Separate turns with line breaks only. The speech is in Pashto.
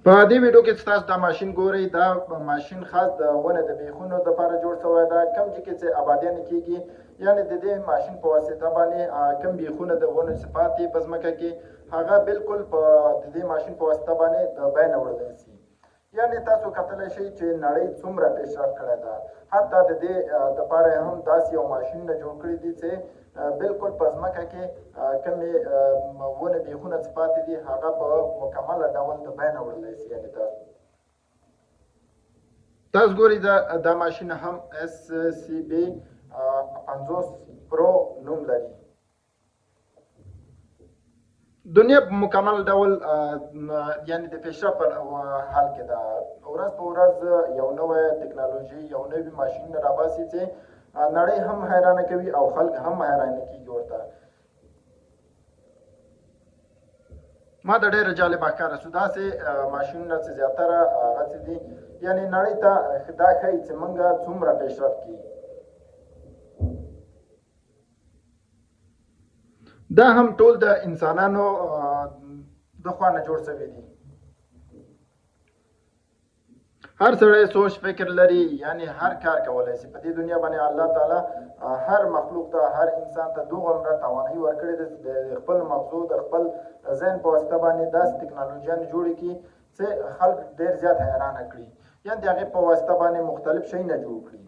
په دې ویډیو کې تاسو دا ماشین ګورئ، دا ماشین خاص د ونې د بیخونو لپاره جوړ شوی ده، کوم چې کې چې آبادیانې کېږي. یعنې د دې ماشین په واسطه باندې کوم بیخونه د ونو چې پاتې په ځمکه کې، هغه بالکل په د دې ماشین په واسطه باندې د بینه وړلی شي. یعنې تاسو کتلی شئ چې نړۍ څومره پیشرفت کړی ده، حتی د دې دپاره هم داسې یو ماشینونه جوړ کړي دي چې بالکل په ځمکه کې کومې ونې بیخونه چې پاتې دي هغه په مکمله ډول د بینه وړلی شي. یعنې تاسو ګورئ دا ماشین هم اس سی بي 50 پرو نوم لري. دنیا په مکمل ډول یعنی د پیشرفت په حال کې ده. ورځ په ورځ یو نوی ټکنالوژي، یو نوی ماشین راباسي چې نړۍ هم حیرانه کوي او خلک هم حیرانه کېږي ورته. ما ته ډېره جالبه ښکاره شو داسې ماشینونه چې زیاتره هغه څه دي، یعنی نړۍ ته دا ښیي چې موږ څومره پیشرفت کیږي. دا هم ټول د انسانانو د خوا نه جوړ شوي دي. هر سړی سوچ فکر لري، یعنی هر کار کولای شي په دې دنیا باندې. الله تعالی هر مخلوق ته، هر انسان ته دومره توانایي ورکړې ده چې د خپل مغزو، د خپل ذهن په واسطه باندې داسې ټکنالوژیانې جوړې کړي چې خلک ډېر زیات حیرانه کړي، یعنی د هغې په واسطه باندې مختلف شیونه جوړ کړي.